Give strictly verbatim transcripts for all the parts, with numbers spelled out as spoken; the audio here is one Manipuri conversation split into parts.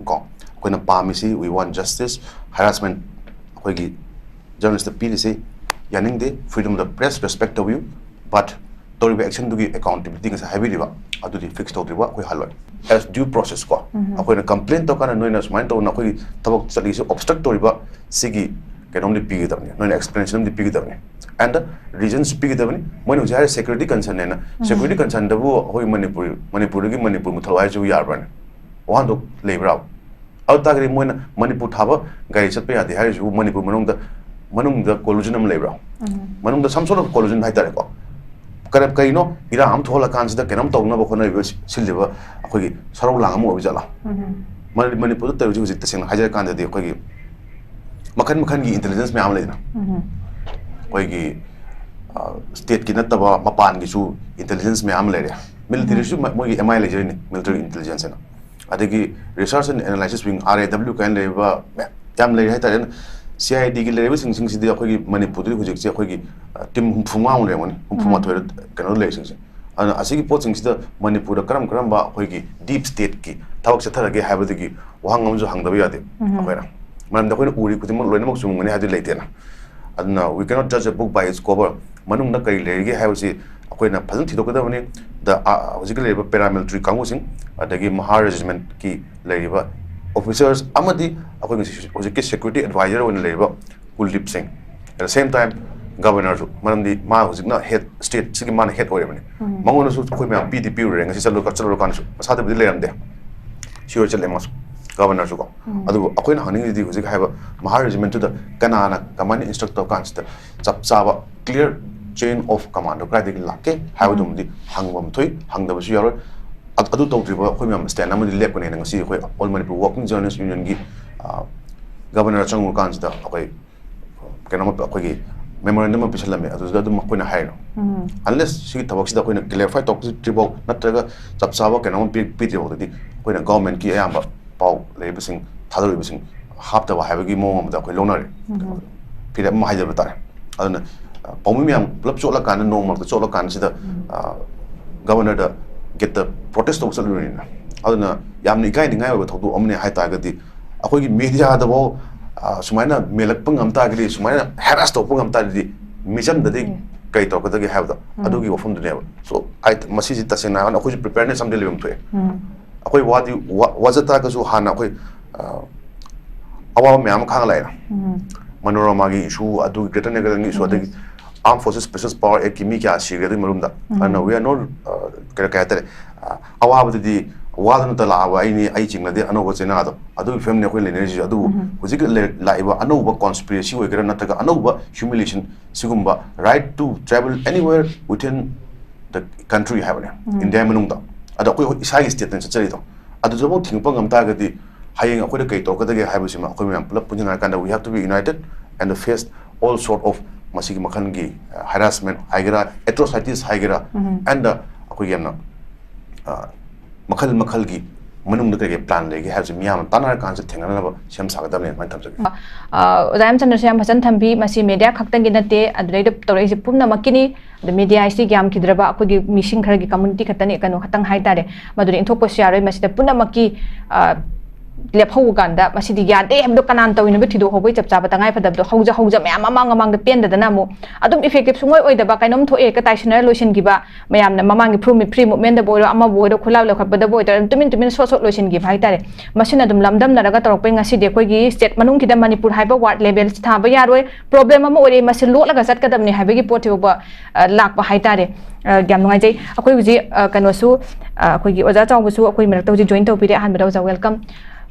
ꯀꯣ ꯑꯩꯈꯣꯏꯅ ꯄꯥꯝꯃꯤꯁꯤ, we want justice. Harassment ꯑꯩꯈꯣꯏꯒꯤ journalist ꯇ ꯄꯤꯔꯤꯁꯤ ꯌꯥꯅꯤꯡꯗꯦ. Freedom of the press respect ꯇꯧꯕꯤꯌꯨ, but ꯇꯧꯔꯤꯕ action ꯗꯨꯒꯤ accountability ꯉꯁꯥꯏ ꯍꯥꯏꯕꯤꯔꯤꯕ ꯑꯗꯨꯗꯤ fix ꯇꯧꯗ꯭ꯔꯤꯕ ꯑꯩꯈꯣꯏ ꯍꯜꯂꯣꯏ. As due process ꯀꯣ ꯑꯩꯈꯣꯏꯅ complain ꯇꯧꯔꯀꯥꯟꯗ ꯅꯣꯏꯅ ꯁꯨꯃꯥꯏꯅ ꯇꯧꯗꯅ ꯑꯩꯈꯣꯏꯒꯤ ꯊꯕꯛ ꯆꯠꯂꯤꯁꯤ obstruct ꯇꯧꯔꯤꯕ ꯁꯤꯒꯤ ꯀꯩꯅꯣꯝꯗꯤ ꯄꯤꯒꯗꯕꯅꯤ, ꯅꯣꯏꯅ explanation ꯑꯃꯗꯤ ꯄꯤꯒꯗꯕꯅꯤ, and reasons ꯄꯤꯒꯗꯕꯅꯤ. ꯃꯣꯏꯅ ꯍꯧꯖꯤꯛ ꯍꯥꯏꯔꯤ security concern ꯍꯥꯏꯅ, security concern ꯗꯕꯨ ꯑꯩꯈꯣꯏ ꯃꯅꯤꯄꯨꯔ, ꯃꯅꯤꯄꯨꯔꯗꯒꯤ ꯃꯅꯤꯄꯨꯔ ꯃꯨꯊꯠꯂꯣ ꯍꯥꯏꯁꯤꯕꯨ ꯌꯥꯕ꯭ꯔꯥꯅꯦ? ꯋꯥꯍꯟꯊꯣꯛ ꯂꯩꯕ꯭ꯔꯥ? ꯑꯗꯨ ꯇꯥꯔꯒꯗꯤ ꯃꯣꯏꯅ ꯃꯅꯤꯄꯨꯔ ꯊꯥꯕ ꯒꯥꯔꯤ ꯆꯠꯄ ꯌꯥꯗꯦ ꯍꯥꯏꯔꯤꯁꯤꯕꯨ ꯃꯅꯤꯄꯨꯔ ꯃꯅꯨꯡꯗ, ꯃꯅꯨꯡꯗ collusion ꯑꯃ ꯂꯩꯕ꯭ꯔꯥ? ꯃꯅꯨꯡꯗ some sort of collusion ꯍꯥꯏꯇꯥꯔꯦꯀꯣ. ꯀꯔ-, ꯀꯩꯅꯣ, ꯏꯔꯥꯡ ꯑꯃ ꯊꯣꯛꯍꯜꯂꯀꯥꯟꯁꯤꯗ ꯀꯩꯅꯣꯝ ꯇꯧꯅꯕ ꯍꯣꯠꯅꯔꯤꯕ ꯁꯤ-, ꯁꯤꯜꯂꯤꯕ ꯑꯩꯈꯣꯏꯒꯤ ꯁꯔꯧ ꯂꯥꯡ ꯑꯃ ꯑꯣꯏꯕ ꯖꯥꯠꯂꯥ? ꯃꯅꯤ-, ꯃꯅꯤꯄꯨꯔꯗ ꯇꯧꯔꯤꯁꯤ ꯍꯧꯖꯤꯛ ꯇꯁꯦꯡꯅ ꯍꯥꯏꯖꯔꯀꯥꯟꯗꯗꯤ ꯑꯩꯈꯣꯏꯒꯤ ꯃꯈꯟ ꯃꯈꯟꯒꯤ intelligence ꯃꯌꯥꯝ ꯑꯃ ꯂꯩꯗꯅ, ꯑꯩꯈꯣꯏꯒꯤ, ꯑ, state ꯀꯤ ꯅꯠꯇꯕ ꯃꯄꯥꯟꯒꯤꯁꯨ intelligence ꯃꯌꯥꯝ ꯑꯃ ꯂꯩꯔꯦ. Military ꯁꯨ ꯃ-, ꯃꯣꯏꯒꯤ M I ꯂꯩꯖꯔꯤꯅꯤ, military intelligence ꯍꯥꯏꯅ. ꯑꯗꯒꯤ research and analysis wing, R A W ꯀꯥꯏꯅ ꯂꯩꯔꯤꯕ ꯃꯌꯥꯝ ꯌꯥꯝ ꯂꯩꯔꯦ ꯍꯥꯏꯇꯥꯔꯦ. ꯑꯗꯨꯅ C I D ꯒꯤ ꯂꯩꯔꯤꯕꯁꯤꯡꯁꯤꯡꯁꯤꯗꯤ ꯑꯩꯈꯣꯏꯒꯤ ꯃꯅꯤꯄꯨꯔꯗꯗꯤ ꯍꯧꯖꯤꯛꯁꯦ ꯑꯩꯈꯣꯏꯒꯤ, ꯑ, team ꯍꯨꯝꯐꯨ ꯃꯉꯥꯃꯨꯛ ꯂꯩꯔꯝꯒꯅꯤ, ꯍꯨꯝꯐꯨ ꯃꯥꯊꯣꯏ ꯀꯩꯅꯣꯗ ꯂꯩꯔꯤꯁꯤꯡꯁꯦ. ꯑꯗꯨꯅ ꯑꯁꯤꯒꯤ ꯄꯣꯠꯁꯤꯡꯁꯤꯗ ꯃꯅꯤꯄꯨꯔꯗ ꯀꯔꯝ ꯀꯔꯝꯕ ꯑꯩꯈꯣꯏꯒꯤ deep state ꯀꯤ ꯊꯕꯛ ꯆꯠꯊꯔꯒꯦ ꯍꯥꯏꯕꯗꯒꯤ ꯋꯥꯍꯪ ꯑꯃꯁꯨ ꯍꯪꯗꯕ ꯌꯥꯗꯦ ꯑꯩꯈꯣꯏꯅ. ꯃꯔꯝꯗꯤ ꯑꯩꯈꯣꯏꯅ ꯎꯔꯤ ꯈꯨꯗꯤꯡꯃꯛ ꯂꯣꯏꯅꯃꯛ ꯆꯨꯝꯒꯅꯤ ꯍꯥꯏꯕꯗꯤ ꯂꯩꯇꯦꯅ. ꯑꯗꯨꯅ we cannot judge a book by its cover. ꯃꯅꯨꯡꯗ ꯀꯔꯤ ꯂꯩꯔꯤꯒꯦ ꯍꯥꯏꯕꯁꯤ ꯑꯩꯈꯣꯏꯅ ꯐꯖꯅ ꯊꯤꯗꯣꯛꯀꯗꯕꯅꯤ. The, ꯑ, ꯍꯧꯖꯤꯛꯀꯤ ꯂꯩꯔꯤꯕ paramilitary ꯀꯥꯡꯕꯨꯁꯤꯡ, ꯑꯗꯒꯤ Mahar regiment ꯀꯤ ꯂꯩꯔꯤꯕ officers ꯑꯃꯗꯤ ꯑꯩꯈꯣꯏ ꯉꯁꯤ ꯍꯧꯖꯤꯛꯀꯤ security advisor ꯑꯣꯏꯅ ꯂꯩꯔꯤꯕ ꯀꯨꯜꯗꯤꯞ ꯁꯤꯡ, at the same time governor ꯁꯨ, ꯃꯔꯝꯗꯤ ꯃꯥ ꯍꯧꯖꯤꯛꯅ head, state ꯁꯤꯒꯤ ꯃꯥꯅ head ꯑꯣꯏꯔꯕꯅꯤ. ꯃꯉꯣꯟꯗꯁꯨ ꯑꯩꯈꯣꯏ ꯃꯌꯥꯝ ꯄꯤꯗꯤ ꯄꯤꯔꯨꯔꯦ, ꯉꯁꯤ ꯆꯠꯂꯨ, ꯆꯠꯂꯨꯔꯀꯥꯟꯗꯁꯨ ꯃꯁꯥꯗꯕꯨꯗꯤ ꯂꯩꯔꯝꯗꯦ, ꯁꯤꯌꯣꯔ ꯆꯠꯂꯦ ꯃꯥꯁꯨ, ꯒꯚꯔꯅꯔꯁꯨ ꯀꯣ. ꯑꯗꯨꯕꯨ ꯑꯩꯈꯣꯏꯅ ꯍꯪꯅꯤꯡꯉꯤꯁꯤꯗꯤ ꯍꯧꯖꯤꯛ ꯍꯥꯏꯕ ꯃꯍꯥꯔ ꯔꯦꯖꯤꯃꯦꯟꯇꯨꯗ ꯀꯅꯥꯅ ꯀꯃꯥꯏꯅ instruct ꯇꯧꯔ ꯀꯥꯟꯁꯤꯗ ꯆꯞ ꯆꯥꯕ clear chain of command ꯗꯣ ꯀꯗꯥꯏꯗꯒꯤ ꯂꯥꯛꯀꯦ ꯍꯥꯏꯕꯗꯨꯃꯗꯤ ꯍꯪꯕ ꯑꯃ ꯊꯣꯛꯏ, ꯍꯪꯗꯕꯁꯨ ꯌꯥꯔꯣꯏ. ꯑ-, ꯑꯗꯨ ꯇꯧꯗ꯭ꯔꯤꯕ ꯑꯩꯈꯣꯏ ꯃꯌꯥꯝ stand ꯑꯃꯗꯤ ꯂꯦꯞꯀꯅꯦꯅ ꯉꯁꯤ ꯑꯩꯈꯣꯏ All Manipur Working Journalist Union ꯒꯤ, ꯑ, ꯒꯚꯔꯅꯔ ꯆꯪꯉꯨꯔꯀꯥꯟꯁꯤꯗ ꯑꯩꯈꯣꯏ ꯀꯩꯅꯣꯝꯃ ꯑꯩꯈꯣꯏꯒꯤ memorandum ꯑꯃ ꯄꯤꯁꯜꯂꯝꯃꯦ, ꯑꯗꯨꯗ ꯑꯗꯨꯝ ꯑꯩꯈꯣꯏꯅ ꯍꯥꯏꯔꯤꯅꯣ, unless ꯁꯤꯒꯤ ꯊꯕꯛꯁꯤꯗ ꯑꯩꯈꯣꯏꯅ clarify ꯇꯧꯔꯛꯇ꯭ꯔꯤꯐꯥꯎ ꯅꯠꯇ꯭ꯔꯒ ꯆꯞ ꯆꯥꯕ ꯀꯩꯅꯣꯝꯃ ꯄꯤ-, ꯄꯤꯗ꯭ꯔꯤꯐꯥꯎꯗꯗꯤ ꯑꯩꯈꯣꯏꯅ government ꯀꯤ ꯑꯌꯥꯝꯕ ꯄꯥꯎ ꯂꯩꯔꯤꯕꯁꯤꯡ, ꯊꯥꯗꯣꯔꯛꯏꯕꯁꯤꯡ ꯍꯥꯞꯇꯕ ꯍꯥꯏꯕꯒꯤ ꯃꯑꯣꯡ ꯑꯃꯗ ꯑꯩꯈꯣꯏ ꯂꯧꯅꯔꯦ꯫ ꯐꯤꯔꯦꯞ ꯑꯃ ꯍꯥꯏꯖꯕ ꯇꯥꯔꯦ꯫ ꯑꯗꯨꯅ, ꯑ, ꯄꯥꯎꯃꯤ ꯃꯌꯥꯝ ꯄꯨꯂꯞ ꯆꯣꯠꯂꯀꯥꯟꯗ, ꯅꯣꯡ ꯃꯔꯛꯇ ꯆꯣꯠꯂꯀꯥꯟꯗ ꯁꯤꯗ, ꯑ, ꯒꯚꯔꯅꯔꯗ ꯒꯦꯠꯇ protest ꯇꯧꯕ ꯆꯠꯂꯨꯔꯤꯅꯤꯅ, ꯑꯗꯨꯅ ꯌꯥꯝꯅ ꯏꯀꯥꯏꯅꯤꯡꯉꯥꯏ ꯑꯣꯏꯕ ꯊꯧꯗꯣꯛ ꯑꯃꯅꯤ ꯍꯥꯏ ꯇꯥꯔꯒꯗꯤ, ꯑꯩꯈꯣꯏꯒꯤ ꯃꯦꯗꯤꯌꯥꯗꯐꯥꯎ, ꯑ, ꯁꯨꯃꯥꯏꯅ ꯃꯦꯜꯂꯛꯄ ꯉꯝ ꯇꯥꯔꯒꯗꯤ, ꯁꯨꯃꯥꯏꯅ ꯍꯦꯔꯥꯁ ꯇꯧꯔꯛꯄ ꯉꯝ ꯇꯥꯔꯒꯗꯤ, ꯃꯤꯆꯝꯗꯗꯤ ꯎꯝ꯫ ꯀꯩ ꯇꯧꯔꯛꯀꯗꯒꯦ ꯍꯥꯏꯕꯗꯣ, ꯎꯝ꯫ ꯑꯗꯨꯒꯤ ꯋꯥꯐꯝꯗꯨꯅꯦꯕ꯫ So, ꯑꯩ, ꯃꯁꯤꯁꯤ ꯇꯁꯦꯡꯅ ꯍꯥꯏꯔꯒ ꯑꯩꯈꯣꯏꯁꯨ preparedness ꯑꯃꯗꯤ ꯂꯩꯐꯝ ꯊꯣꯛꯑꯦ꯫ ꯎꯝ꯫ ꯑꯩꯈꯣꯏ ꯋꯥꯗꯤ ꯋꯥ-, ꯋꯥꯖ ꯇꯥꯔꯒꯁꯨ ꯍꯥꯟꯅ ꯑꯩꯈꯣꯏ, ꯑ, ꯑꯋꯥꯕ ꯃꯌꯥꯝ ꯑꯃ ꯈꯥꯡꯉ ꯂꯥꯛꯑꯦꯅ꯫ ꯎꯝ꯫ ꯃꯅꯣꯔꯃꯥꯒꯤ issue, ꯑꯗꯨꯒꯤ Greater Noida ꯒꯤ issue, ꯎꯝ꯫ ꯑꯗꯒꯤ Armed Forces Special Power Act ꯀꯤ ꯃꯤ ꯀꯌꯥ ꯁꯤꯈ꯭ꯔꯦ ꯑꯗꯨꯒꯤ ꯃꯔꯨꯝꯗ꯫ ꯎꯝ꯫ ꯑꯗꯨꯅ we are not, ꯑ, ꯀꯩ, ꯀꯩ ꯍꯥꯏꯇꯥꯔꯦ, ꯑ, ꯑꯋꯥꯕꯗꯨꯗꯤ ꯋꯥꯗꯅꯇ ꯂꯥꯛꯑꯕ ꯑꯩꯅꯤ, ꯑꯩ ꯆꯤꯡꯅꯗꯦ ꯑꯅꯧꯕ ꯆꯩꯅꯥꯗꯣ, ꯑꯗꯨꯒꯤ ꯐꯤꯕꯝꯅꯦ ꯑꯩꯈꯣꯏ ꯂꯩꯅꯔꯤꯁꯤꯁꯨ꯫ ꯑꯗꯨꯕꯨ ꯎꯝ꯫ ꯍꯧꯖꯤꯛꯀꯤ ꯂꯩ-, ꯂꯥꯛꯏꯕ ꯑꯅꯧꯕ conspiracy ꯑꯣꯏꯒꯦꯔꯥ ꯅꯠꯇ꯭ꯔꯒ ꯑꯅꯧꯕ humiliation ꯁꯤꯒꯨꯝꯕ right to travel anywhere within the country ꯍꯥꯏꯕꯅꯦ, ꯎꯝ꯫ ꯏꯟꯗꯤꯌꯥ ꯃꯅꯨꯡꯗ꯫ ꯑꯗꯣ ꯑꯩꯈꯣꯏ ꯏꯁꯥꯒꯤ state ꯇ ꯆꯠꯆꯔꯤꯗꯣ, ꯑꯗꯨꯗꯐꯥꯎ ꯊꯤꯡꯉꯛꯄ ꯉꯝ ꯇꯥꯔꯒꯗꯤ ꯍꯌꯦꯡ ꯑꯩꯈꯣꯏꯗ ꯀꯩ ꯇꯧꯔꯛꯀꯗꯒꯦ ꯍꯥꯏꯕꯁꯤꯃ ꯑꯩꯈꯣꯏ ꯃꯌꯥꯝ ꯄꯨꯂꯞ ꯄꯨꯟꯁꯤꯟꯅꯔꯀꯥꯟꯗ we have to be united and face all sort of ꯃꯁꯤꯒꯤ ꯃꯈꯜꯒꯤ, ꯑ, harassment ꯍꯥꯏꯒꯦꯔꯥ, atrocities ꯍꯥꯏꯒꯦꯔꯥ, ꯎꯝ꯫ And ꯑꯩꯈꯣꯏꯒꯤ ꯌꯥꯝꯅ, ꯑ, ꯃꯈꯜ ꯃꯈꯜꯒꯤ ꯃꯅꯨꯡꯗ ꯀꯩꯀꯩ plan ꯂꯩꯒꯦ ꯍꯥꯏꯕꯁꯤ ꯃꯤꯌꯥꯝꯅ ꯇꯥꯟꯅꯔꯀꯥꯟꯁꯤꯗ ꯊꯦꯡꯅꯅꯕ ꯁꯦꯝ ꯁꯥꯒꯗꯕꯅꯦ ꯑꯗꯨꯃꯥꯏꯅ ꯊꯝꯖꯒꯦ꯫ ꯑ, ꯑꯣꯖꯥ ꯌꯥꯝꯆꯟꯗ꯭ꯔꯁꯨ ꯌꯥꯝ ꯐꯖꯅ ꯊꯝꯕꯤ꯫ ꯃꯁꯤ media ꯈꯛꯇꯪꯒꯤ ꯅꯠꯇꯦ, ꯑꯗꯨꯗꯩꯗ ꯇꯧꯔꯛꯏꯁꯦ ꯄꯨꯝꯅꯃꯛꯀꯤꯅꯤ꯫ ꯑꯗ media ꯍꯥꯏꯁꯤ ꯌꯥꯝꯈꯤꯗ꯭ꯔꯕ ꯑꯩꯈꯣꯏꯒꯤ ꯃꯤꯁꯤꯡ ꯈꯔꯒꯤ community ꯈꯛꯇꯅꯤ, ꯀꯩꯅꯣ ꯈꯛꯇꯪ ꯍꯥꯏꯇꯥꯔꯦ꯫ ꯃꯗꯨꯗꯤ ꯏꯟꯊꯣꯛꯄꯁꯨ ꯌꯥꯔꯣꯏ꯫ ꯃꯁꯤꯗ ꯄꯨꯝꯅꯃꯛꯀꯤ, ꯑ, ꯂꯦꯞꯍꯧꯕ ꯀꯥꯟꯗ ꯃꯁꯤꯗꯤ ꯌꯥꯗꯦ ꯍꯥꯏꯕꯗꯣ ꯀꯅꯥꯅ ꯇꯧꯔꯤꯅꯣ ꯊꯤꯗꯣꯛꯍꯧꯕꯒꯤ ꯆꯞ ꯆꯥꯕ ꯇꯉꯥꯏ ꯐꯗꯕꯗꯣ ꯍꯧꯖ ꯍꯧꯖ ꯃꯌꯥꯝ ꯃꯃꯥꯡ ꯃꯃꯥꯡꯗ ꯄꯦꯟꯗꯗꯅ ꯑꯃꯨꯛ ꯑꯗꯨꯝ effective ꯁꯨꯡꯑꯣꯏ ꯑꯣꯏꯗꯕ ꯀꯩꯅꯣꯝ ꯊꯣꯛꯑꯦ ꯍꯦꯛꯇ ꯇꯥꯏꯁꯤꯟꯅꯔ ꯂꯣꯏꯁꯤꯟꯈꯤꯕ꯫ ꯃꯌꯥꯝꯅ ꯃꯃꯥꯡꯒꯤ free movement ꯇꯕꯨ ꯑꯣꯏꯔꯣ, ꯑꯃꯕꯨ ꯑꯣꯏꯔꯣ, ꯈꯨꯜꯂꯥꯎ ꯂꯧꯈꯠꯄꯗꯕꯨ ꯑꯣꯏꯔꯣ, ꯇꯨꯃꯤꯟ ꯇꯨꯃꯤꯟ ꯁꯣꯠ ꯁꯣꯠ ꯂꯣꯏꯁꯤꯟꯈꯤꯕ ꯍꯥꯏꯇꯥꯔꯦ꯫ ꯃꯁꯤꯅ ꯑꯗꯨꯝ ꯂꯝꯗꯝꯅꯔꯒ ꯇꯧꯔꯛꯄꯩ ꯉꯁꯤꯗꯤ ꯑꯩꯈꯣꯏꯒꯤ state ꯃꯅꯨꯡꯁꯤꯗ ꯃꯅꯤꯄꯨꯔ ꯍꯥꯏꯕ word label ꯁꯤ ꯊꯥꯕ ꯌꯥꯔꯣꯏ, problem ꯑꯃ ꯑꯣꯏꯔꯦ, ꯃꯁꯤ ꯂꯣꯠꯂꯒ ꯆꯠꯀꯗꯕꯅꯤ ꯍꯥꯏꯕꯒꯤ ꯄꯣꯠꯁꯤ ꯐꯥꯎꯕ, ꯑ, ꯂꯥꯛꯄ ꯍꯥꯏꯇꯥꯔꯦ꯫ ꯑ, ꯌꯥꯝ ꯅꯨꯡꯉꯥꯏꯖꯩ꯫ ꯑꯩꯈꯣꯏ ꯍꯧꯖꯤꯛ, ꯑ, ꯀꯩꯅꯣꯁꯨ, ꯑ, ꯑꯩꯈꯣꯏꯒꯤ ꯑꯣꯖꯥ ꯆꯥꯎꯕꯁꯨ ꯑꯩꯈꯣꯏ ꯃꯔꯛꯇ ꯍꯧꯖꯤꯛ join ꯇꯧꯕꯤꯔꯦ꯫ ꯑꯍꯥꯟꯕꯗ ꯑꯣꯖꯥ welcome꯫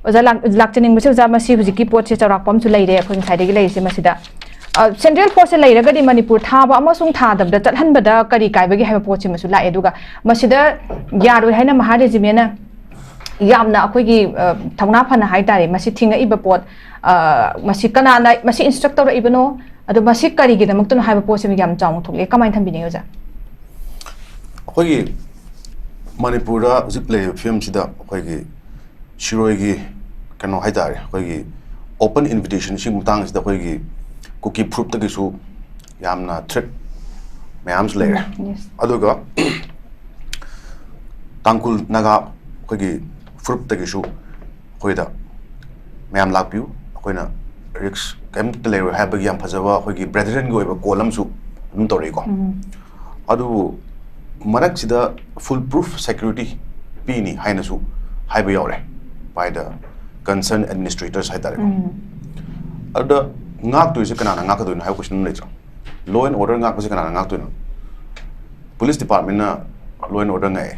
ꯑꯣꯖꯥ ꯂꯥꯛ-, ꯂꯥꯛꯆꯅꯤꯡꯕꯁꯦ ꯑꯣꯖꯥ, ꯃꯁꯤ ꯍꯧꯖꯤꯛꯀꯤ ꯄꯣꯠꯁꯦ ꯆꯥꯎꯔꯥꯛꯄ ꯑꯃꯁꯨ ꯂꯩꯔꯦ ꯑꯩꯈꯣꯏ ꯉꯁꯥꯏꯗꯒꯤ ꯂꯩꯔꯤꯁꯦ ꯃꯁꯤꯗ꯫ ꯑ, central force ꯁꯦ ꯂꯩꯔꯒꯗꯤ ꯃꯅꯤꯄꯨꯔ ꯊꯥꯕ ꯑꯃꯁꯨꯡ ꯊꯥꯗꯕꯗ ꯆꯠꯍꯟꯕꯗ ꯀꯔꯤ ꯀꯥꯏꯕꯒꯦ ꯍꯥꯏꯕ ꯄꯣꯠꯁꯤꯃꯁꯨ ꯂꯥꯛꯑꯦ꯫ ꯑꯗꯨꯒ ꯃꯁꯤꯗ ꯌꯥꯔꯣꯏ ꯍꯥꯏꯅ ꯃꯍꯥ regiment ꯅ ꯌꯥꯝꯅ ꯑꯩꯈꯣꯏꯒꯤ, ꯑ, ꯊꯧꯅꯥ ꯐꯅ ꯍꯥꯏꯇꯥꯔꯦ, ꯃꯁꯤ ꯊꯤꯡꯉꯛꯏꯕ ꯄꯣꯠ, ꯑ, ꯃꯁꯤ ꯀꯅꯥꯅ ꯃꯁꯤ instruct ꯇꯧꯔꯛꯏꯕꯅꯣ, ꯑꯗꯣ ꯃꯁꯤ ꯀꯔꯤꯒꯤꯗꯃꯛꯇꯅꯣ ꯍꯥꯏꯕ ꯄꯣꯠꯁꯤꯃ ꯌꯥꯝ ꯆꯥꯎꯅ ꯊꯣꯛꯂꯛꯑꯦ꯫ ꯀꯃꯥꯏꯅ ꯊꯝꯕꯤꯅꯤꯡꯉꯤ ꯑꯣꯖꯥ? ꯑꯩꯈꯣꯏꯒꯤ ꯃꯅꯤꯄꯨꯔꯗ ꯍꯧꯖꯤꯛ ꯂꯩꯔꯤꯕ ꯐꯤꯕꯝꯁꯤꯗ ꯑꯩꯈꯣꯏꯒꯤ ꯁꯤꯔꯣꯏꯒꯤ ꯀꯩꯅꯣ ꯍꯥꯏꯇꯥꯔꯦ, ꯑꯩꯈꯣꯏꯒꯤ open invitation ꯁꯤꯒꯤ ꯃꯇꯥꯡꯁꯤꯗ ꯑꯩꯈꯣꯏꯒꯤ ꯀꯨꯀꯤ ꯐꯨꯔꯨꯞꯇꯒꯤꯁꯨ ꯌꯥꯝꯅ threat ꯃꯌꯥꯝꯁꯨ ꯂꯩꯔꯦ꯫ Yes. ꯑꯗꯨꯒ ꯇꯥꯡꯈꯨꯜ ꯅꯥꯒꯥ ꯑꯩꯈꯣꯏꯒꯤ ꯐꯨꯔꯨꯞꯇꯒꯤꯁꯨ ꯑꯩꯈꯣꯏꯗ ꯃꯌꯥꯝ ꯂꯥꯛꯄꯤꯌꯨ, ꯑꯩꯈꯣꯏꯅ ꯔꯤꯛꯁ ꯀꯩꯝꯇ ꯂꯩꯔꯣꯏ ꯍꯥꯏꯕꯒꯤ ꯌꯥꯝ ꯐꯖꯕ ꯑꯩꯈꯣꯏꯒꯤ ꯕ꯭ꯔꯦꯗꯔꯦꯟꯒꯤ ꯑꯣꯏꯕ ꯀꯣꯜ ꯑꯃꯁꯨ ꯑꯗꯨꯝ ꯇꯧꯔꯛꯏꯀꯣ꯫ ꯑꯗꯨꯕꯨ ꯃꯔꯛꯁꯤꯗ ꯐꯨꯜ ꯄ꯭ꯔꯨꯐ ꯁꯦꯀ꯭ꯌꯨꯔꯤꯇꯤ ꯄꯤꯅꯤ ꯍꯥꯏꯅꯁꯨ ꯍꯥꯏꯕ ꯌꯥꯎꯔꯦ by the concerned administrators ꯍꯥꯏꯇꯥꯔꯦꯀꯣ꯫ ꯑꯗꯨꯗ ꯉꯥꯛꯇꯣꯏꯁꯦ ꯀꯅꯥꯅ ꯉꯥꯛꯀꯗꯣꯏꯅꯣ ꯍꯥꯏꯕ ꯀꯣꯏꯁꯟ ꯑꯃ ꯂꯩꯇ꯭ꯔꯣ? Law and order ꯉꯥꯛꯄꯁꯦ ꯀꯅꯥꯅ ꯉꯥꯛꯇꯣꯏꯅꯣ? ꯄꯨꯂꯤꯁ ꯗꯤꯄꯥꯔꯠꯃꯦꯟꯅ law and order ꯉꯥꯛꯑꯦ꯫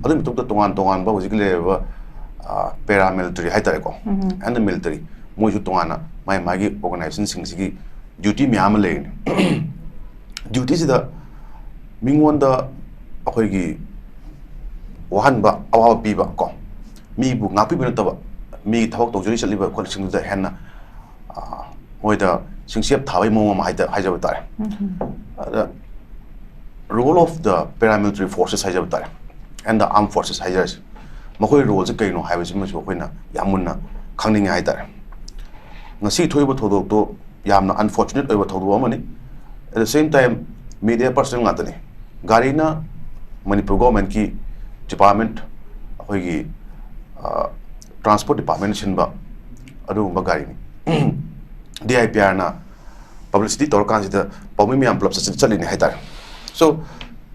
ꯑꯗꯨꯒꯤ ꯃꯊꯛꯇ ꯇꯣꯉꯥꯟ ꯇꯣꯉꯥꯟꯕ ꯍꯧꯖꯤꯛꯀꯤ ꯂꯩꯔꯤꯕ ꯄꯦꯔꯥꯃꯤꯂꯤꯇꯔꯤ ꯍꯥꯏꯇꯥꯔꯦꯀꯣ, ꯑꯦꯟ ꯗ ꯃꯤꯂꯤꯇꯔꯤ, ꯃꯣꯏꯁꯨ ꯇꯣꯉꯥꯟꯅ ꯃꯥꯏ ꯃꯥꯒꯤ ꯑꯣꯔꯒꯅꯥꯏꯖꯦꯁꯟꯁꯤꯡꯁꯤꯒꯤ ꯗ꯭ꯌꯨꯇꯤ ꯃꯌꯥꯝ ꯑꯃ ꯂꯩꯔꯤꯅꯤ꯫ ꯗ꯭ꯌꯨꯇꯤꯁꯤꯗ ꯃꯤꯉꯣꯟꯗ ꯑꯩꯈꯣꯏꯒꯤ ꯋꯥꯍꯟꯕ, ꯑꯋꯥꯕ ꯄꯤꯕ ꯀꯣ, ꯃꯤꯕꯨ ꯉꯥꯛꯄꯤꯕ ꯅꯠꯇꯕ, ꯃꯤꯒꯤ ꯊꯕꯛ ꯇꯧꯖꯔꯤ ꯆꯠꯂꯤꯕ ꯑꯩꯈꯣꯏꯁꯤꯡꯗꯨꯗ ꯍꯦꯟꯅ ꯃꯣꯏꯗ ꯁꯤꯡꯆꯦꯞ ꯊꯥꯕꯒꯤ ꯃꯑꯣꯡ ꯑꯃ ꯍꯥꯏꯖꯕ ꯇꯥꯔꯦ꯫ ꯑꯗ role of the paramilitary forces ꯍꯥꯏꯖꯕ ꯇꯥꯔꯦ, and the armed forces ꯍꯥꯏꯖꯔꯁꯤ, ꯃꯈꯣꯏ ꯔꯣꯜꯁꯦ ꯀꯩꯅꯣ ꯍꯥꯏꯕꯁꯤꯃꯁꯨ ꯑꯩꯈꯣꯏꯅ ꯌꯥꯝ ꯃꯨꯟꯅ ꯈꯪꯅꯤꯡꯉꯦ ꯍꯥꯏꯇꯥꯔꯦ꯫ ꯉꯁꯤ ꯊꯣꯛꯏꯕ ꯊꯧꯗꯣꯛꯇꯣ ꯌꯥꯝꯅ ꯑꯟꯐꯣꯔꯆꯨꯅꯦꯠ ꯑꯣꯏꯕ ꯊꯧꯗꯣꯛ ꯑꯃꯅꯤ꯫ At the same time, media person ꯉꯥꯛꯇꯅꯤ꯫ ꯒꯥꯔꯤꯅ ꯃꯅꯤꯄꯨꯔ ꯒꯣꯔꯃꯦꯟꯀꯤ ꯗꯤꯄꯥꯔꯠꯃꯦꯟ, ꯑꯩꯈꯣꯏꯒꯤ ꯇ꯭ꯔꯥꯟꯁꯄꯣꯔꯠ ꯗꯤꯄꯥꯔꯠꯃꯦꯟꯅ ꯁꯤꯟꯕ ꯑꯗꯨꯒꯨꯝꯕ ꯒꯥꯔꯤꯅꯤ꯫ ꯗꯤ ꯑꯥꯏ ꯄꯤ ꯑꯥꯔꯅ ꯄꯕ꯭ꯂꯤꯁꯤꯇꯤ ꯇꯧꯔꯀꯥꯟꯁꯤꯗ ꯄꯥꯎꯃꯤ ꯃꯌꯥꯝ ꯄꯨꯂꯞ ꯆꯠꯂꯤꯅꯤ ꯍꯥꯏꯇꯥꯔꯦ꯫ ꯁꯣ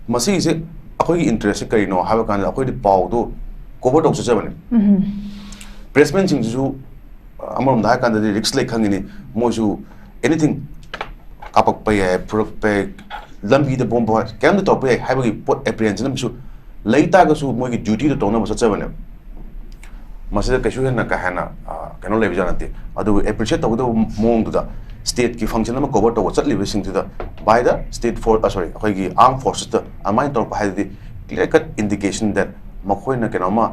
ꯃꯁꯤꯒꯤꯁꯦ ꯑꯩꯈꯣꯏꯒꯤ ꯏꯟꯇꯔꯦꯁꯁꯦ ꯀꯔꯤꯅꯣ ꯍꯥꯏꯕ ꯀꯥꯟꯗ ꯑꯩꯈꯣꯏꯗꯤ ꯄꯥꯎꯗꯣ ꯀꯣꯚꯔ ꯇꯧ ꯆꯠꯆꯕꯅꯦ꯫ ꯄ꯭ꯔꯦꯁꯃꯦꯟꯁꯤꯡꯁꯤꯁꯨ ꯑꯃꯔꯣꯝꯗ ꯍꯥꯏꯔꯀꯥꯟꯗꯗꯤ ꯔꯤꯛꯁ ꯂꯩ ꯈꯪꯉꯤꯅꯤ꯫ ꯃꯣꯏꯁꯨ ꯑꯦꯅꯤꯊꯤꯡ, ꯀꯥꯞꯄꯛꯄ ꯌꯥꯏ, ꯐꯨꯔꯛꯄ ꯌꯥꯏ, ꯂꯝꯕꯤꯗ ꯕꯣꯝ ꯀꯩꯝꯇ ꯇꯧꯔꯛꯄ ꯌꯥꯏ ꯍꯥꯏꯕꯒꯤ ꯄꯣꯠ ꯑꯦꯄ꯭ꯔꯤꯍꯦꯟꯁꯟ ꯑꯃꯁꯨ ꯂꯩ ꯇꯥꯔꯒꯁꯨ ꯃꯣꯏꯒꯤ ꯗ꯭ꯌꯨꯇꯤꯗꯣ ꯇꯧꯅꯕ ꯆꯠꯆꯕꯅꯦꯕ꯫ ꯃꯁꯤꯗ ꯀꯩꯁꯨ ꯍꯦꯟꯅ ꯀꯥ ꯍꯦꯟꯅ ꯀꯩꯅꯣ ꯂꯩꯕꯖꯥꯠ ꯅꯠꯇꯦ꯫ ꯑꯗꯨꯕꯨ ꯑꯦꯄ꯭ꯔꯤꯁꯤꯌꯦꯠ ꯇꯧꯒꯗꯕ ꯃꯑꯣꯡꯗꯨꯗ ꯁ꯭ꯇꯦꯠꯀꯤ ꯐꯪꯁꯟ ꯑꯃ ꯀꯣꯚꯔ ꯇꯧꯕ ꯆꯠꯂꯤꯕꯁꯤꯡꯁꯤꯗ by the state force, sorry, ꯑꯩꯈꯣꯏꯒꯤ ꯑꯥꯔꯝ ꯐꯣꯔꯁꯦꯁꯇ ꯑꯗꯨꯃꯥꯏꯅ ꯇꯧꯔꯛꯄ ꯍꯥꯏꯗꯨꯗꯤ clear cut indication that ꯃꯈꯣꯏꯅ ꯀꯩꯅꯣꯝꯃ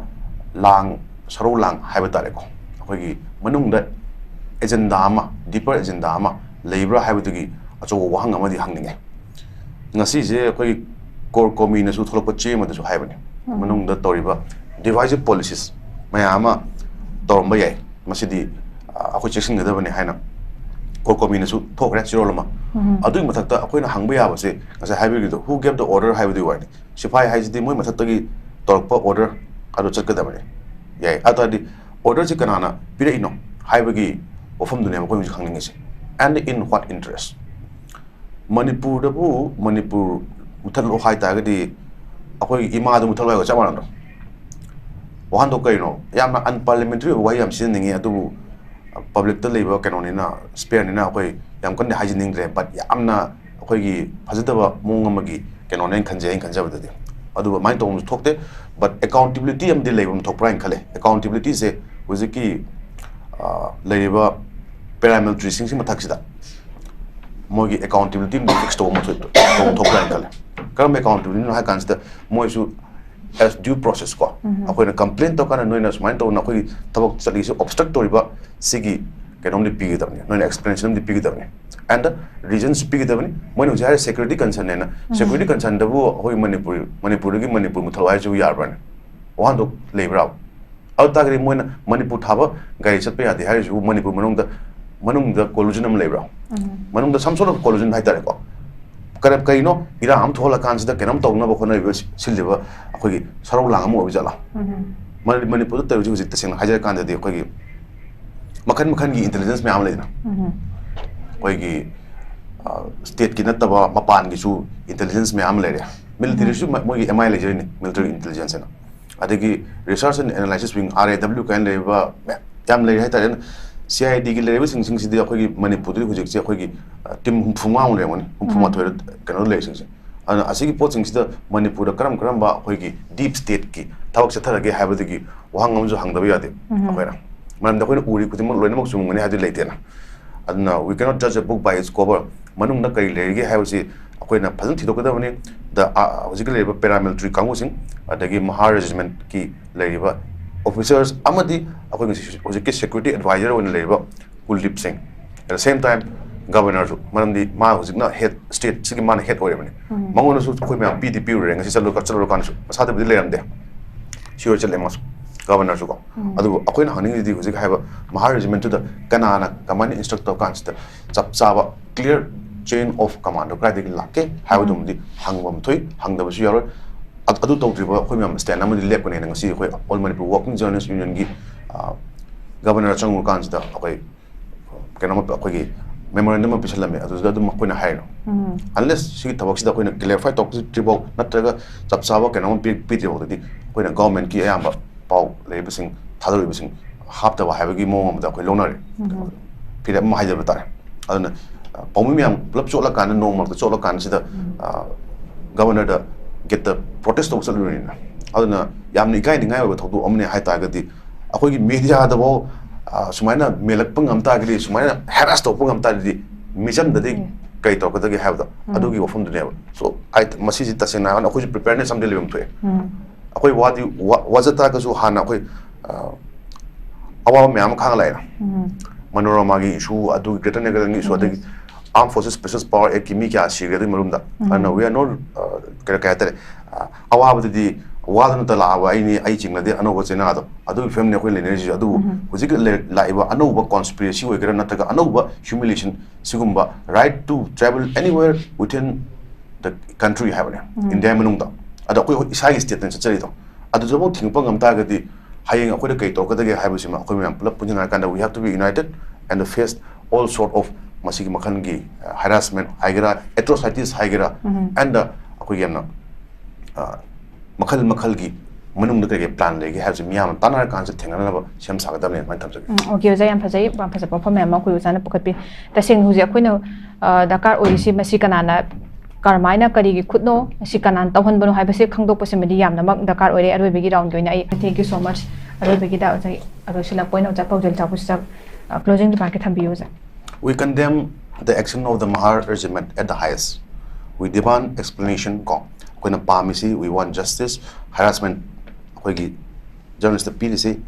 ꯂꯥꯡ ꯁꯔꯧ ꯂꯥꯡ ꯍꯥꯏꯕ ꯇꯥꯔꯦꯀꯣ, ꯑꯩꯈꯣꯏꯒꯤ ꯃꯅꯨꯡꯗ ꯑꯦꯖꯦꯟꯗꯥ ꯑꯃ, ꯗꯤꯄꯔ ꯑꯦꯖꯦꯟꯗꯥ ꯑꯃ ꯂꯩꯕ꯭ꯔꯥ ꯍꯥꯏꯕꯗꯨꯒꯤ ꯑꯆꯧꯕ ꯋꯥꯍꯪ ꯑꯃꯗꯤ ꯍꯪꯅꯤꯡꯉꯦ꯫ ꯉꯁꯤꯁꯦ ꯑꯩꯈꯣꯏꯒꯤ ꯀꯣꯔ ꯀꯣꯃꯤꯅꯁꯨ ꯊꯣꯛꯂꯛꯄ ꯆꯦ ꯑꯃꯗꯁꯨ ꯍꯥꯏꯕꯅꯤ, ꯃꯅꯨꯡꯗ ꯇꯧꯔꯤꯕ divisive policies ꯃꯌꯥꯝ ꯑꯃ ꯇꯧꯔꯝꯕ ꯌꯥꯏ, ꯃꯁꯤꯗꯤ ꯑꯩꯈꯣꯏ ꯆꯦꯛꯁꯤꯟꯒꯗꯕꯅꯤ ꯍꯥꯏꯅ ꯀꯣꯔ ꯀꯣꯃꯤꯅꯁꯨ ꯊꯣꯛꯈ꯭ꯔꯦ ꯆꯦꯔꯣꯜ ꯑꯃ꯫ ꯑꯗꯨꯒꯤ ꯃꯊꯛꯇ ꯑꯩꯈꯣꯏꯅ ꯍꯪꯕ ꯌꯥꯕꯁꯦ ꯉꯁꯥꯏ ꯍꯥꯏꯕꯤꯔꯤꯗꯣ, who gave the order ꯍꯥꯏꯕꯗꯨꯒꯤ ꯋꯥꯅꯤ꯫ ꯁꯤꯐꯥꯏ ꯍꯥꯏꯁꯤꯗꯤ ꯃꯣꯏ ꯃꯊꯛꯇꯒꯤ ꯇꯧꯔꯛꯄ ꯑꯣꯔꯗꯔ ꯑꯗꯨ ꯆꯠꯀꯗꯕꯅꯤ꯫ ꯌꯥꯏ, ꯑꯗꯨ ꯇꯥꯔꯗꯤ order ꯁꯤ ꯀꯅꯥꯅ ꯄꯤꯔꯛꯏꯅꯣ ꯍꯥꯏꯕꯒꯤ ꯋꯥꯐꯝꯗꯨꯅꯦꯕ ꯑꯩꯈꯣꯏ ꯍꯧꯖꯤꯛ ꯈꯪꯅꯤꯡꯉꯤꯁꯦ꯫ And in what interest? ꯃꯅꯤꯄꯨꯔꯗꯕꯨ Manipur ꯃꯨꯊꯠꯂꯣ ꯍꯥꯏ ꯇꯥꯔꯒꯗꯤ ꯑꯩꯈꯣꯏꯒꯤ ꯏꯃꯥꯗꯨ ꯃꯨꯊꯠꯂꯣ ꯍꯥꯏꯕꯒ ꯆꯞ ꯃꯥꯟꯅꯗ꯭ꯔꯣ? ꯋꯥꯍꯟꯊꯣꯛ ꯀꯩꯅꯣ? ꯌꯥꯝꯅ unparliamentary ꯑꯣꯏꯕ ꯋꯥꯍꯩ ꯌꯥꯝ ꯁꯤꯖꯤꯟꯅꯅꯤꯡꯉꯤ, ꯑꯗꯨꯕꯨ ꯄꯕ꯭ꯂꯤꯛꯇ ꯂꯩꯕ ꯀꯩꯅꯣꯅꯤꯅ, ꯁ꯭ꯄꯦꯌꯔꯅꯤꯅ ꯑꯩꯈꯣꯏ ꯌꯥꯝ ꯀꯟꯅ ꯍꯥꯏꯖꯅꯤꯡꯗ꯭ꯔꯦ꯫ But ꯌꯥꯝꯅ ꯑꯩꯈꯣꯏꯒꯤ ꯐꯖꯗꯕ ꯃꯑꯣꯡ ꯑꯃꯒꯤ ꯀꯩꯅꯣꯅꯦ ꯑꯩꯅ ꯈꯟꯖꯩ, ꯑꯩꯅ ꯈꯟꯖꯕꯗꯗꯤ꯫ ꯑꯗꯨꯕꯨ ꯑꯗꯨꯃꯥꯏꯅ ꯇꯧꯕ ꯑꯃꯁꯨ ꯊꯣꯛꯇꯦ꯫ But accountability ꯑꯃꯗꯤ ꯂꯩꯕ ꯑꯃ ꯊꯣꯛꯄ꯭ꯔꯥ ꯍꯥꯏꯅ ꯈꯜꯂꯦ꯫ Accountability ꯁꯦ ꯍꯧꯖꯤꯛꯀꯤ, ꯑ, ꯂꯩꯔꯤꯕ paramilitary ꯁꯤꯡꯁꯤ ꯃꯊꯛꯁꯤꯗ ꯃꯣꯏꯒꯤ accountability ꯑꯃꯗꯤ fix ꯇꯧꯕ ꯑꯃ ꯊꯣꯛ-, ꯇꯧꯕ ꯑꯃ ꯊꯣꯛꯄ꯭ꯔꯥ ꯍꯥꯏꯅ ꯈꯜꯂꯦ꯫ ꯀꯔꯝꯕ accountability ꯅꯣ ꯍꯥꯏ ꯀꯥꯟꯁꯤꯗ ꯃꯣꯏꯁꯨ as due process ꯀꯣ, ꯑꯩꯈꯣꯏꯅ complain ꯇꯧꯔꯀꯥꯟꯗ ꯅꯣꯏꯅ ꯁꯨꯃꯥꯏꯅ ꯇꯧꯗꯅ ꯑꯩꯈꯣꯏꯒꯤ ꯊꯕꯛ ꯆꯠꯂꯤꯁꯦ obstruct ꯇꯧꯔꯤꯕ ꯁꯤꯒꯤ ꯀꯩꯅꯣꯝꯗꯤ ꯄꯤꯒꯗꯕꯅꯤ, ꯅꯣꯏꯅ explanation ꯑꯃꯗꯤ ꯄꯤꯒꯗꯕꯅꯤ꯫ And reasons ꯄꯤꯒꯗꯕꯅꯤ꯫ ꯃꯣꯏꯅ ꯍꯧꯖꯤꯛ ꯍꯥꯏꯔꯤ security concern ꯍꯥꯏꯅ, security concern ꯗꯕꯨ ꯑꯩꯈꯣꯏ ꯃꯅꯤꯄꯨꯔ, ꯃꯅꯤꯄꯨꯔꯗꯒꯤ ꯃꯅꯤꯄꯨꯔ ꯃꯨꯊꯠꯂꯣ ꯍꯥꯏꯁꯤꯕꯨ ꯌꯥꯕ꯭ꯔꯥꯅꯦ? ꯋꯥꯍꯟꯊꯣꯛ ꯂꯩꯕ꯭ꯔꯥ? ꯑꯗꯨ ꯇꯥꯔꯒꯗꯤ ꯃꯣꯏꯅ ꯃꯅꯤꯄꯨꯔ ꯊꯥꯕ ꯒꯥꯔꯤ ꯆꯠꯄ ꯌꯥꯗꯦ ꯍꯥꯏꯔꯤꯁꯤꯕꯨ ꯃꯅꯤꯄꯨꯔ ꯃꯅꯨꯡꯗ, ꯃꯅꯨꯡꯗ collusion ꯑꯃ ꯂꯩꯕ꯭ꯔꯥ? ꯃꯅꯨꯡꯗ some sort of collusion ꯍꯥꯏꯇꯥꯔꯦꯀꯣ꯫ ꯀꯔꯞ ꯀꯩꯅꯣ, ꯏꯔꯥꯡ ꯑꯃ ꯊꯣꯛꯍꯜꯂꯀꯥꯟꯁꯤꯗ ꯀꯩꯅꯣꯝ ꯇꯧꯅꯕ ꯍꯣꯠꯅꯔꯤꯕ ꯁꯤ-, ꯁꯤꯜꯂꯤꯕ ꯑꯩꯈꯣꯏꯒꯤ ꯁꯔꯧ ꯂꯥꯡ ꯑꯃ ꯑꯣꯏꯕ ꯖꯥꯠꯂꯥ? ꯃꯅꯤ-, ꯃꯅꯤꯄꯨꯔꯗ ꯇꯧꯔꯤꯁꯤ ꯍꯧꯖꯤꯛ ꯇꯁꯦꯡꯅ ꯍꯥꯏꯖꯔꯀꯥꯟꯗꯗꯤ ꯑꯩꯈꯣꯏꯒꯤ ꯃꯈꯟ ꯃꯈꯟꯒꯤ intelligence ꯃꯌꯥꯝ ꯂꯩꯗꯅ, ꯑꯩꯈꯣꯏꯒꯤ, ꯑ, state ꯀꯤ ꯅꯠꯇꯕ ꯃꯄꯥꯟꯒꯤꯁꯨ intelligence ꯃꯌꯥꯝ ꯑꯃ ꯂꯩꯔꯦ꯫ Military ꯁꯨ ꯃ-, ꯃꯣꯏꯒꯤ M I ꯂꯩꯖꯔꯤꯅꯤ, military intelligence ꯍꯥꯏꯅ꯫ ꯑꯗꯒꯤ Research and Analysis Wing, R A W ꯀꯥꯏꯅ ꯂꯩꯔꯤꯕ ꯃꯌꯥꯝ ꯌꯥꯝ ꯂꯩꯔꯦ ꯍꯥꯏꯇꯥꯔꯦ꯫ ꯑꯗꯨꯅ C I D ꯒꯤ ꯂꯩꯔꯤꯕꯁꯤꯡꯁꯤꯡꯁꯤꯗꯤ ꯑꯩꯈꯣꯏꯒꯤ ꯃꯅꯤꯄꯨꯔꯗꯗꯤ ꯍꯧꯖꯤꯛꯁꯦ ꯑꯩꯈꯣꯏꯒꯤ, ꯑ, team ꯍꯨꯝꯐꯨ ꯃꯉꯥꯃꯨꯛ ꯂꯩꯔꯝꯒꯅꯤ, ꯍꯨꯝꯐꯨ ꯃꯥꯊꯣꯏ ꯀꯩꯅꯣꯗ ꯂꯩꯔꯤꯁꯤꯡꯁꯦ꯫ ꯑꯗꯨꯅ ꯑꯁꯤꯒꯤ ꯄꯣꯠꯁꯤꯡꯁꯤꯗ ꯃꯅꯤꯄꯨꯔꯗ ꯀꯔꯝ ꯀꯔꯝꯕ ꯑꯩꯈꯣꯏꯒꯤ deep state ꯀꯤ ꯊꯕꯛ ꯆꯠꯊꯔꯒꯦ ꯍꯥꯏꯕꯗꯒꯤ ꯋꯥꯍꯪ ꯑꯃꯁꯨ ꯍꯪꯗꯕ ꯌꯥꯗꯦ ꯑꯩꯈꯣꯏꯅ꯫ ꯃꯔꯝꯗꯤ ꯑꯩꯈꯣꯏꯅ ꯎꯔꯤ ꯈꯨꯗꯤꯡꯃꯛ ꯂꯣꯏꯅꯃꯛ ꯆꯨꯝꯒꯅꯤ ꯍꯥꯏꯕꯗꯤ ꯂꯩꯇꯦꯅ꯫ ꯑꯗꯨꯅ we cannot judge a book by its cover꯫ ꯃꯅꯨꯡꯗ ꯀꯔꯤ ꯂꯩꯔꯤꯒꯦ ꯍꯥꯏꯕꯁꯤ ꯑꯩꯈꯣꯏꯅ ꯐꯖꯅ ꯊꯤꯗꯣꯛꯀꯗꯕꯅꯤ꯫ The, ꯑ, ꯍꯧꯖꯤꯛꯀꯤ ꯂꯩꯔꯤꯕ paramilitary ꯀꯥꯡꯕꯨꯁꯤꯡ, ꯑꯗꯒꯤ Mahar Regiment ꯀꯤ ꯂꯩꯔꯤꯕ officers ꯑꯃꯗꯤ ꯑꯩꯈꯣꯏ ꯉꯁꯤ ꯍꯧꯖꯤꯛꯀꯤ security advisor ꯑꯣꯏꯅ ꯂꯩꯔꯤꯕ ꯀꯨꯜꯗꯤꯞ ꯁꯤꯡ, at the same time Governor ꯁꯨ, ꯃꯔꯝꯗꯤ ꯃꯥ ꯍꯧꯖꯤꯛꯅ head, state ꯁꯤꯒꯤ ꯃꯥꯅ head ꯑꯣꯏꯔꯤꯕꯅꯤ꯫ ꯃꯉꯣꯟꯗꯁꯨ ꯑꯩꯈꯣꯏ ꯃꯌꯥꯝ ꯄꯤꯗꯤ ꯄꯤꯔꯨꯔꯦ, ꯉꯁꯤ ꯆꯠꯂꯨ-, ꯆꯠꯂꯨꯔꯀꯥꯟꯗꯁꯨ ꯃꯁꯥꯗꯕꯨꯗꯤ ꯂꯩꯔꯝꯗꯦ, ꯁꯤꯌꯣꯔ ꯆꯠꯂꯦ ꯃꯥꯁꯨ, Governor ꯁꯨ ꯀꯣ꯫ ꯑꯗꯨꯕꯨ ꯑꯩꯈꯣꯏꯅ ꯍꯪꯅꯤꯡꯉꯤꯁꯤꯗꯤ ꯍꯧꯖꯤꯛ ꯍꯥꯏꯕ Mahar Regiment ꯇꯨꯗ ꯀꯅꯥꯅ ꯀꯃꯥꯏꯅ instruct ꯇꯧꯔ ꯀꯥꯟꯁꯤꯗ ꯆꯞ ꯆꯥꯕ clear chain of command ꯗꯣ ꯀꯗꯥꯏꯗꯒꯤ ꯂꯥꯛꯀꯦ ꯍꯥꯏꯕꯗꯨꯃꯗꯤ ꯍꯪꯕ ꯑꯃ ꯊꯣꯛꯏ, ꯍꯪꯗꯕꯁꯨ ꯌꯥꯔꯣꯏ꯫ ꯑ- ꯑꯗꯨ ꯇꯧꯗ꯭ꯔꯤꯕ ꯑꯩꯈꯣꯏ ꯃꯌꯥꯝ stand ꯑꯃꯗꯤ ꯂꯦꯞꯀꯅꯤꯅ ꯉꯁꯤ ꯑꯩꯈꯣꯏ All Manipur Working Journalists Unionꯒꯤ ꯒꯕꯔꯅꯔ ꯆꯪꯉꯨꯔꯀꯥꯟꯁꯤꯗ ꯑꯩꯈꯣꯏ ꯀꯩꯅꯣꯝꯃ ꯑꯩꯈꯣꯏꯒꯤ memorandum ꯑꯃ ꯄꯤꯁꯜꯂꯝꯃꯦ꯫ ꯑꯗꯨꯗ ꯑꯗꯨꯝ ꯑꯩꯈꯣꯏꯅ ꯍꯥꯏꯔꯤꯅꯣ, unless ꯁꯤꯒꯤ ꯊꯕꯛꯁꯤꯗ ꯑꯩꯈꯣꯏꯅ clarify ꯇꯧꯔꯛꯇ꯭ꯔꯤꯐꯥꯎ ꯅꯠꯇ꯭ꯔꯒ ꯆꯞ ꯆꯥꯕ ꯀꯩꯅꯣꯝꯃ ꯄꯤ- ꯄꯤꯗ꯭ꯔꯤꯐꯥꯎꯗꯗꯤ ꯑꯩꯈꯣꯏꯅ governmentꯀꯤ ꯑꯌꯥꯝꯕ ꯄꯥꯎ ꯂꯩꯔꯤꯕꯁꯤꯡ, ꯊꯥꯗꯣꯔꯛꯏꯕꯁꯤꯡ ꯍꯥꯞꯇꯕ ꯍꯥꯏꯕꯒꯤ ꯃꯑꯣꯡ ꯑꯃꯗ ꯑꯩꯈꯣꯏ ꯂꯧꯅꯔꯦ꯫ ꯐꯤꯔꯦꯞ ꯑꯃ ꯍꯥꯏꯖꯕ ꯇꯥꯔꯦ꯫ ꯑꯗꯨꯅ ꯑ, ꯄꯥꯎꯃꯤ ꯃꯌꯥꯝ ꯄꯨꯂꯞ ꯆꯣꯠꯂꯀꯥꯟꯗ, ꯅꯣꯡ ꯃꯔꯛꯇ ꯆꯣꯠꯂꯀꯥꯟꯁꯤꯗ ꯒꯕꯔꯅꯔꯗ ꯒꯦꯠꯇ protest ꯇꯧꯕ ꯆꯠꯂꯨꯔꯤꯅꯤꯅ꯫ ꯑꯗꯨꯅ ꯌꯥꯝꯅ ꯏꯀꯥꯏꯅꯤꯡꯉꯥꯏ ꯑꯣꯏꯕ ꯊꯧꯗꯣꯛ ꯑꯃꯅꯦ ꯍꯥꯏ ꯇꯥꯔꯒꯗꯤ, ꯑꯩꯈꯣꯏꯒꯤ mediaꯗꯐꯥꯎ ꯑ, ꯁꯨꯃꯥꯏꯅ ꯃꯦꯜꯂꯛꯄ ꯉꯝ ꯇꯥꯔꯒꯗꯤ, ꯁꯨꯃꯥꯏꯅ harass ꯇꯧꯔꯛꯄ ꯉꯝ ꯇꯥꯔꯒꯗꯤ, ꯃꯤꯆꯝꯗꯗꯤ ꯀꯩ ꯇꯧꯔꯛꯀꯗꯒꯦ ꯍꯥꯏꯕꯗꯣ, ꯑꯗꯨꯒꯤ ꯋꯥꯐꯝꯗꯨꯅꯦꯕ꯫ So ꯑꯩ ꯃꯁꯤꯁꯤ ꯇꯁꯦꯡꯅ ꯍꯥꯏꯔꯒ ꯑꯩꯈꯣꯏꯁꯨ preparedness ꯑꯃꯗꯤ ꯂꯩꯐꯝ ꯊꯣꯛꯑꯦ꯫ ꯑꯩꯈꯣꯏ ꯋꯥꯗꯤ ꯋꯥ- ꯋꯥꯖ ꯇꯥꯔꯒꯁꯨ ꯍꯥꯟꯅ ꯑꯩꯈꯣꯏ ꯑ, ꯑꯋꯥꯕ ꯃꯌꯥꯝ ꯑꯃ ꯈꯥꯡꯉ ꯂꯥꯛꯑꯦꯅ꯫ ꯃꯅꯣꯔꯃꯥꯒꯤ issue, ꯑꯗꯨꯒꯤ Greater Noida ꯒꯤ issue, ꯑꯗꯒꯤ Armed Forces Special Power Act ꯀꯤ ꯃꯤ ꯀꯌꯥ ꯁꯤꯈ꯭ꯔꯦ ꯑꯗꯨꯒꯤ ꯃꯔꯨꯝꯗ꯫ ꯑꯗꯨꯅ we are not, ꯑ, ꯀꯩ ꯀꯩ ꯍꯥꯏꯇꯥꯔꯦ, ꯑ, ꯑꯋꯥꯕꯗꯗꯤ ꯋꯥꯗꯅꯇ ꯂꯥꯛꯑꯕ ꯑꯩꯅꯤ, ꯑꯩ ꯆꯤꯡꯅꯗꯦ ꯑꯅꯧꯕ ꯆꯩꯅꯥꯗꯣ, ꯑꯗꯨꯒꯤ ꯐꯤꯕꯝꯅꯦ ꯑꯩꯈꯣꯏ ꯂꯩꯅꯔꯤꯁꯤꯁꯨ꯫ ꯑꯗꯨꯕꯨ ꯍꯧꯖꯤꯛ ꯂꯩ- ꯂꯥꯛꯏꯕ ꯑꯅꯧꯕ conspiracy ꯑꯣꯏꯒꯦꯔꯥ ꯅꯠꯇ꯭ꯔꯒ ꯑꯅꯧꯕ humiliation, ꯁꯤꯒꯨꯝꯕ right to travel anywhere within the country ꯍꯥꯏꯕꯅꯦ, ꯏꯟꯗꯤꯌꯥ ꯃꯅꯨꯡꯗ꯫ ꯑꯗꯣ ꯑꯩꯈꯣꯏ ꯏꯁꯥꯒꯤ stateꯇ ꯆꯠꯆꯔꯤꯗꯣ, ꯑꯗꯨꯗꯐꯥꯎ ꯊꯤꯡꯉꯛꯄ ꯉꯝ ꯇꯥꯔꯒꯗꯤ ꯍꯌꯦꯡ ꯑꯩꯈꯣꯏꯗ ꯀꯩ ꯇꯧꯔꯛꯀꯗꯒꯦ ꯍꯥꯏꯕꯁꯤꯃ ꯑꯩꯈꯣꯏ ꯃꯌꯥꯝ ꯄꯨꯂꯞ ꯄꯨꯟꯁꯤꯟꯅꯔꯀꯥꯟꯗ we have to be united and face all sort of ꯃꯁꯤꯒꯤ ꯃꯈꯜꯒꯤ, ꯑ, harassment ꯍꯥꯏꯒꯦꯔꯥ, atrocities ꯍꯥꯏꯒꯦꯔꯥ, and ꯑꯩꯈꯣꯏꯒꯤ ꯌꯥꯝꯅ, ꯑ, ꯃꯈꯜ ꯃꯈꯜꯒꯤ ꯃꯅꯨꯡꯗ ꯀꯩꯀꯩ plan ꯂꯩꯒꯦ ꯍꯥꯏꯕꯁꯤ ꯃꯤꯌꯥꯝꯅ ꯇꯥꯟꯅꯔꯀꯥꯟꯁꯤꯗ ꯊꯦꯡꯅꯅꯕ ꯁꯦꯝ ꯁꯥꯒꯗꯕꯅꯦ ꯑꯗꯨꯃꯥꯏꯅ ꯊꯝꯖꯒꯦ꯫ ꯎꯝ, okay, ꯑꯣꯖꯥ, ꯌꯥꯝ ꯐꯖꯩ, ꯌꯥꯝ ꯐꯖꯕ ꯋꯥꯐꯝ ꯃꯌꯥꯝ ꯑꯃ ꯑꯩꯈꯣꯏ ꯑꯣꯖꯥꯅ ꯄꯨꯈꯠꯄꯤ꯫ ꯇꯁꯦꯡꯅ ꯍꯧꯖꯤꯛ ꯑꯩꯈꯣꯏꯅ, ꯑ, ꯗꯔꯀꯥꯔ ꯑꯣꯏꯔꯤꯁꯤ ꯃꯁꯤ ꯀꯅꯥꯅ ꯀꯔꯝꯍꯥꯏꯅ ꯀꯔꯤꯒꯤ ꯈꯨꯠꯅꯣ, ꯃꯁꯤ ꯀꯅꯥꯅ ꯇꯧꯍꯟꯕꯅꯣ ꯍꯥꯏꯕꯁꯤ ꯈꯪꯗꯣꯛꯄꯁꯤꯃꯗꯤ ꯌꯥꯝꯅꯃꯛ ꯗꯔꯀꯥꯔ ꯑꯣꯏꯔꯦ꯫ ꯑꯔꯣꯏꯕꯒꯤ roundꯒꯤ ꯑꯣꯏꯅ ꯑꯩ thank you so much꯫ ꯑꯔꯣꯏꯕꯒꯤꯗ ꯑꯣꯖꯥ, ꯑ, ꯂꯣꯏꯁꯤꯜꯂꯛꯄ ꯑꯣꯏꯅ ꯑꯣꯖꯥ ꯄꯥꯎꯖꯦꯜ ꯆꯥꯎꯕꯁꯤꯗ, ꯑ, closing remarkꯀꯤ ꯊꯝꯕꯤꯌꯨ ꯑꯣꯖꯥ꯫ We condemn the action of the Mahar regiment at the highest. We demand explanation ꯀꯣ꯫ ꯑꯩꯈꯣꯏꯅ ꯄꯥꯝꯃꯤꯁꯤ, we want justice꯫ Harassment ꯑꯩꯈꯣꯏꯒꯤ journalistꯇ ꯄꯤꯔꯤꯁꯤ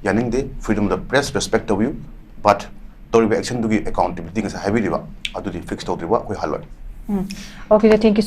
ꯌꯥꯅꯤꯡꯗꯦ꯫ Freedom of the press respect ꯇꯧꯕꯤꯌꯨ, but ꯇꯧꯔꯤꯕ actionꯗꯨꯒꯤ accountability ꯉꯁꯥꯏ ꯍꯥꯏꯕꯤꯔꯤꯕ ꯑꯗꯨꯗꯤ fix ꯇꯧꯗ꯭ꯔꯤꯕ ꯑꯩꯈꯣꯏ ꯍꯜꯂꯣꯏ꯫ ꯎꯝ, okay, thank you